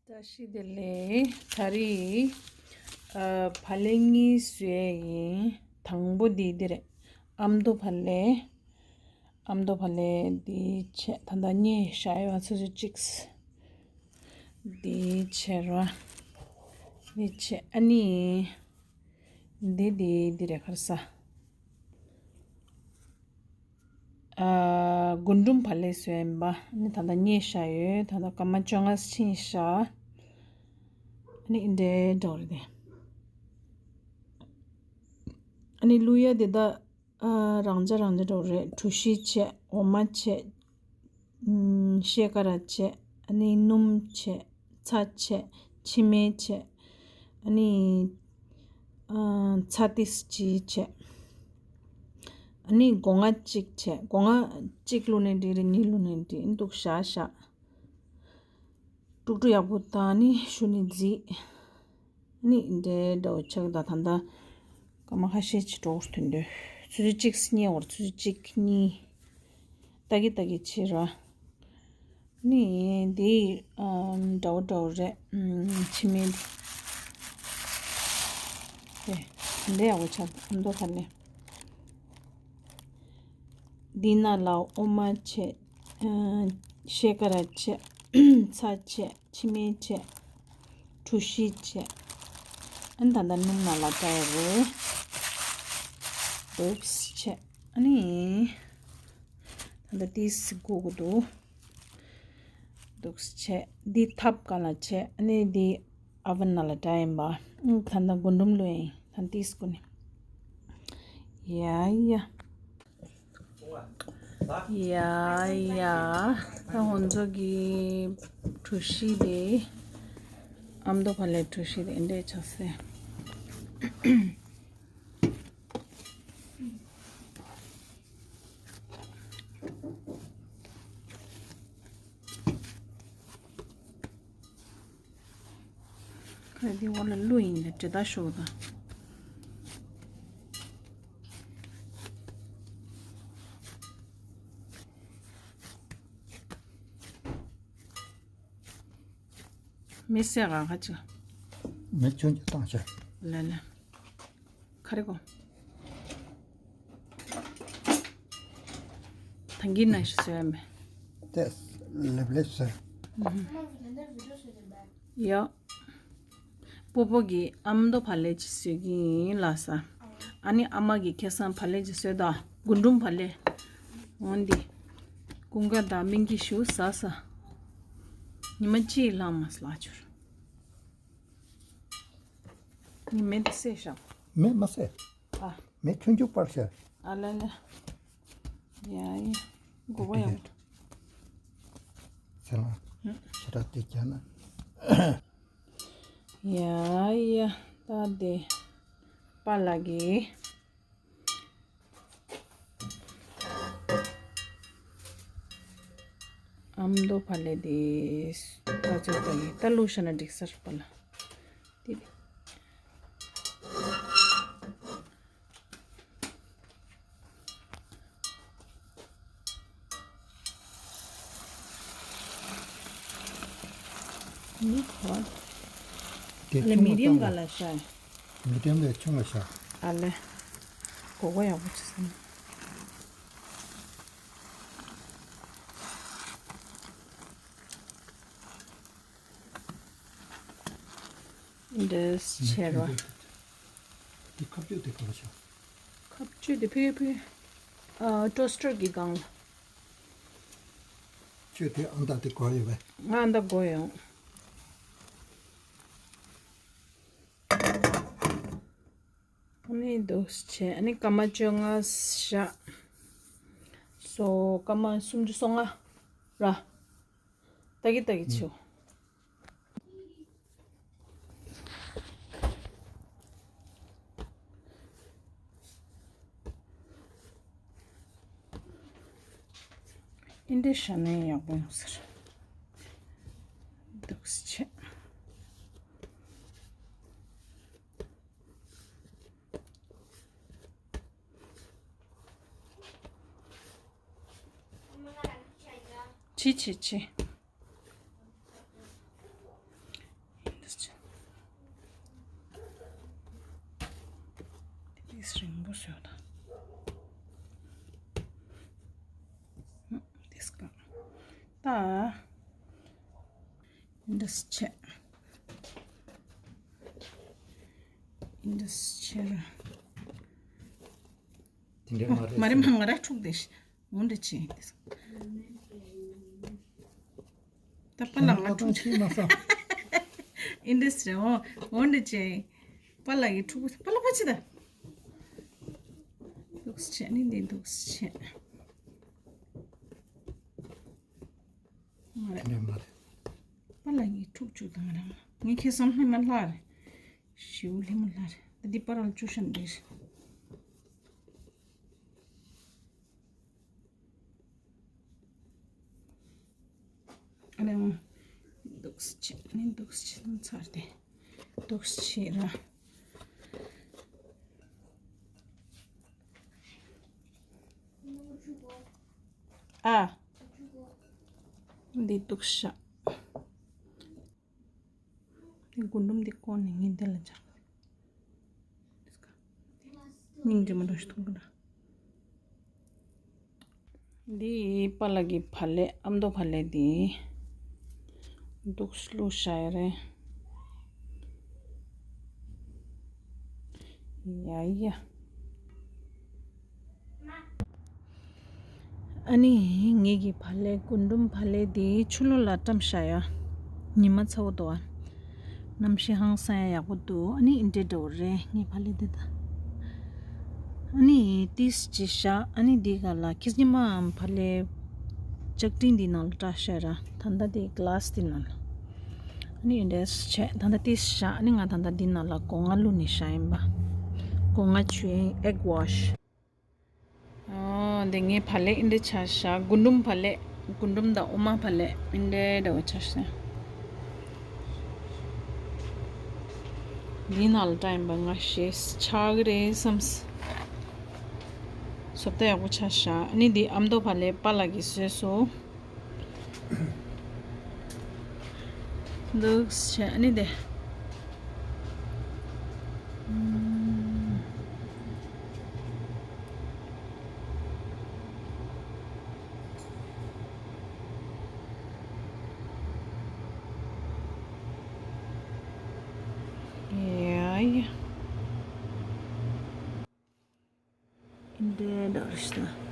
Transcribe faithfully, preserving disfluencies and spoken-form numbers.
བཀྲ་ཤིས་བདེ་ལེགས། ད་རེས་ཨ་བག་ལེབ་གཉིས་བཟོས་ཡིན། དང་པོ་འདི་འདི་རེད། ཨ་མདོ་བག་ལེབ། ཨ་མདོ་བག་ལེབ་འདི་བྱས། ད་ལྟ་བསྙལ་བཞག་ཡོད། ཆུ་ཚོད་གཅིག་འདི་བྱས་ར། འདི་བྱས། ཨ་ནི་འདི་འདི་འདི་རེད། ག་རེ་ཟ། ཨ་རྒུན་འབྲུམ་བག་ལེབ་བཟོས་ཡིན་པ། ཨ་ནི་ད་ལྟ་བསྙལ་བཞག་ཡོད། ད་ལྟ་སྐར་མ་བཅོ་ལྔ་ཕྱིན་བཞག་ཨ་ནི་འདི་འདྲའི་འདྲ་བོ་རེད་དེ། ཨ་ནི་བླུག་ཡ་དེ་ད་ཨ་རང་འཇགས་རང་འཇགས་འདྲ་བོ་རེད། གྲོ་ཞིབ་བྱས། འོ་མ་བྱས། ཨམ་ཤེལ་ཀ་ར་བྱས། ཨ་ནི་སྣུམ་བྱས། ཚྭ་བྱས། ཕྱེ་མར་བྱས། ཨ་ནི་ཨ་ཚྭ་ཏིས་ཅིག་བྱས། ཨ་ནི་སྒོ་ང་གཅིག་བྱས། སྒོ་ང་གཅིག་བླུགས་ནའི་འགྲིག་རེད། གཉིས་བླུགས་ནའི་འགྲིག་འདུག་བཞག་བཞག་དཀྲུག་དཀྲུག་ཡག་པོ་བཏང་། ཨ་ནི་གཞུག་ནས་བརྫིས། ཨ་ནི་འདི་འདྲའི་འདྲ་བོ་ཆགས། ད་ད་ལྟ་སྐར་མ་ཁ་ཤས་ཅིག་འགྲོ་དགོས་རེད་དོན་དུ། ཆུ་ཚོད་གཅིག་བསྙལ་བར། ཆུ་ཚོད་གཅིག་གཉིས། ལྟ་གི་ལྟ་གི་བྱེད་ར། ནི་འདི་ཨམ་འདྲ་བོ་འདྲ་བོ་རེད། ཨམ་ཕྱེ་མར་འདི། དེ་འདི་ཡག་པོ་ཆགས། ཨ་མདོ་བག་ལེབ། འདི་ནང་ལ་འོ་མ་བྱས། ཨ་ཤེལ་ཀ་ར་བྱས། ཚྭ་བྱས། ཕྱེ་མར་བྱས། གྲོ་ཞིབ་བྱས། ཨ་ནི་ད་ལྟ་སྣུམ་ནང་ལ་བཏང་ཡ་རེད། འདུག་བྱས། ཨ་ནི་ད་ལྟ་ཏིས་སྒུག་གི་འདུག་འདུག་བྱས། འདི་ཐབ་གང་ལ་བྱས། ཨ་ནི་འདི་ཨ་ཝན་ནང་ལ་བཏང་ཡིན་པ། ཨ་ད་ལྟ་རྒུན་འབྲུམ་བླུགས་ཡིན། ད་ཏིས་སྒུག་ནས། ཡ་ཡ། ཡ་ཡ། ད་ང་ཚོ་གི་གྲོ་ཞིབ་དེ། ཨ་མདོ་བག་ལེབ་གྲོ་ཞིབ་དེ་འདི་འདྲ་ཆགས་སོང་། ཁ་འདི་འོག་ལ་བླུགས་ཡིན་ལ། འདྲེ་ད་ཤོག་དང་། མེ་བསད་ག་ཁ་ཅིག་མེ་ཆུང་ཆུང་བཏང་ཤག་ལ་ལ། ཁ་རེ་གོ། ད་གིན་ན་ཞིག་བཟོས་མེད། དེ་ལེབ་ལེབ་བཟོས། ཡ། སྤོ་བོ་གིས་ཨ་མདོ་བག་ལེབ་ཅིག་བཟོས་ཀྱི་ཡིན་ལགས་སོ། ཨ་ནི་ཨ་མ་གིས་ཁ་སང་བག་ལེབ་ཅིག་བཟོས་དང་། རྒུན་འབྲུམ་བག་ལེབ། འོན་ཏེ། ཀུན་དགའ་དང་སྨན་གྱི་ཞུ་ཟ་ཟ། ཉི་མ་གཅིག་ལངས་མ་སླ་ཆུར། ངས་མེ་འདི་བསད་བཞག་མེ་མ་བསད། ཨ། མེ་ཆུང་ཆུང་སྤར་བཞག་ཨ་ལ་ལ། ཡ་ཡ། མགོ་བོ་ཡང་། ཚེ་ལ། ཞེ་དྲག་དེ་བརྒྱབ་ན། ཡ་ཡ། ད་དེ། པཱ་ལགས་ཀྱིས། ཨ་མདོ་བག་ལེབ་དེ། ད་ཚོད་ལྟ་ཡིན། ད་བླུགས་བཞག་ན་འགྲིག་ས་རེད་པཱ་ལགས། དེ། འདི་ག་བ། དེ་ཨ་ལས་ཆུང་མི་རིམ་ག་བཏང་ལ་བཞག་མི་རིམ་ལས་ཆུང་བ་བཞག་ཨ་ལས། གོ་གོ་ཡག་པོ་བྱེད་སོང་། འདྲེས་ཆེ་རོ། འདི་ཁ་གཅོད་དེ་ག་བ་བཞག་ཁ་གཅོད་དེ་ཕུད་ཕུད། ཨ་ཊོ་སི་ཊར་གྱི་སྒང་ལ། ཁྱོད་དེ་ཨང་རྟགས་དེ་གོ་ཡོད་པས། ང་ཨང་རྟགས་གོ་ཡོང་། ཨ་ནི་འདུག་བྱས། ཨ་ནི་སྐར་མ་བཅོ་ལྔ་བཞག་སོ། སྐར་མ་སུམ་ཅུ་སོ་ལྔ་ར། ལྟ་གི་ལྟ་གི་བྱེད། འདི་འདྲ་བཞག་ན་ཡག་པོ་ཡོང་ས་རེད། འདུག་སེ་བྱས། ཕྱི་ཕྱི་ཕྱི། རིང་པོ་བཟོས་དང་། དེས་ཀ་ད། འདི་འདྲས་བྱས། འདི་འདྲས་བྱས་ར། དེ་འདྲའི་མ་རེད། མ་རེད་མ་ང་ར་འཁྲུག་དེ་ཤི། འོ་འདྲ་བྱས་འདི། ད་པ་ལ་ང་འཁྲུག་ཤི་མ་ས། འདི་འདྲས་རེད། འོ་འོ་འདྲ་བྱས། པ་ལ་གི་འཁྲུག་པ་ལ་པ་ཅི་ད། འདུག་སེ་བྱས་ནི་འདི་འདུག་སེ་བྱས། མ་རེད། ཡང་མ་རེད། པ་ལ་ཡི་འཁྲུག་བཅུག་དང་རང་། ངས་ཁེ་བསམ་ལྷན་མ་ལྷ་རེད། ཞིའུ་ལྷན་མ་ལྷ་རེད། ད་འདི་པ་རང་བཅུ་ཤམ་འདིར། ཨ་ལེ་འོང་། འདུག་སེ་བྱས་ནི་འདུག་སེ་བྱས་ནི་ཚར་ཏེ། འདུག་སེ་བྱས་ར། ཨ། འདི་འདུག་ཤག་འདི་རྒུན་འབྲུམ་འདི་བསྐོར་ནས་ངས་འདི་ལ་འཇགས། སྙིང་རྗེ་མོ་འདྲ་ཞིག་མཐོང་གི་འདྲ། འདི་པཱ་ལགས་ཀྱི་བག་ལེབ། ཨ་མདོ་བག་ལེབ་འདི། འདུག་སེ་བླུགས་བཞག་ཡོད་རེད། ཡ་ཡ། ཨ་ནི་ངེད་ཀྱི་བག་ལེབ། རྒུན་འབྲུམ་བག་ལེབ་འདི་ཆུ་ལོག་ལ་བཀྲམ་བཞག་ཡ། ཉི་མ་ཚ་བོ་འདུག་ཨ། གནམ་གཤིས་ཧང་སང་ཡ་ཡག་པོ་འདུག་ཨ་ནི་འདི་འདྲ་འདྲ་བོ་རེད་ངའི་བག་ལེབ་འདི་ད། ཨ་ནི་ཏིས་ཅི་བཞག་ཨ་ནི་འདི་ག་ལ་ཁྱི་ཉི་མའམ་བག་ལེབ་ལྕགས་ཀྲིན་འདི་ནང་ལ་བཀྲ་བཞག་ར། ད་ལྟ་འདི་གི་ལཱས་འདི་ནང་ལ། ཨ་ནི་འདྲས་བྱས་ད་ལྟ་ཏིས་བཞག་ཨ་ནི་ང་ད་ལྟ་འདི་ནང་ལ་སྒོ་ང་བླུགས་ནས་བཞག་ཡིན་པ། སྒོ་ང་ཆུ་ཡིན། ཨེག་ཝོཤ། ཨོ། འདི་ངའི་བག་ལེབ་འདི་འདྲ་ཆགས་ཤག་རྒུན་འབྲུམ་བག་ལེབ། རྒུན་འབྲུམ་དང་འོ་མ་བག་ལེབ་འདི་འདྲ་འདྲ་བོ་ཆགས་ཤག་འདི་ནང་ལ་བཀྲ་ཡིན་པ་ང་ཞེས་ཆགས་ཀྱི་རེད་བསམས། བཟོ་ལྟ་ཡག་པོ་ཆགས་ཤག་ཨ་ནི་འདི་ཨ་མདོ་བག་ལེབ། པཱ་ལགས་ཀྱིས་བཟོས་སོང་། འདུག་སེ་བྱས་ནི་དེ། ཡ་ཡ། འདི་འདྲ་རེད་ཤག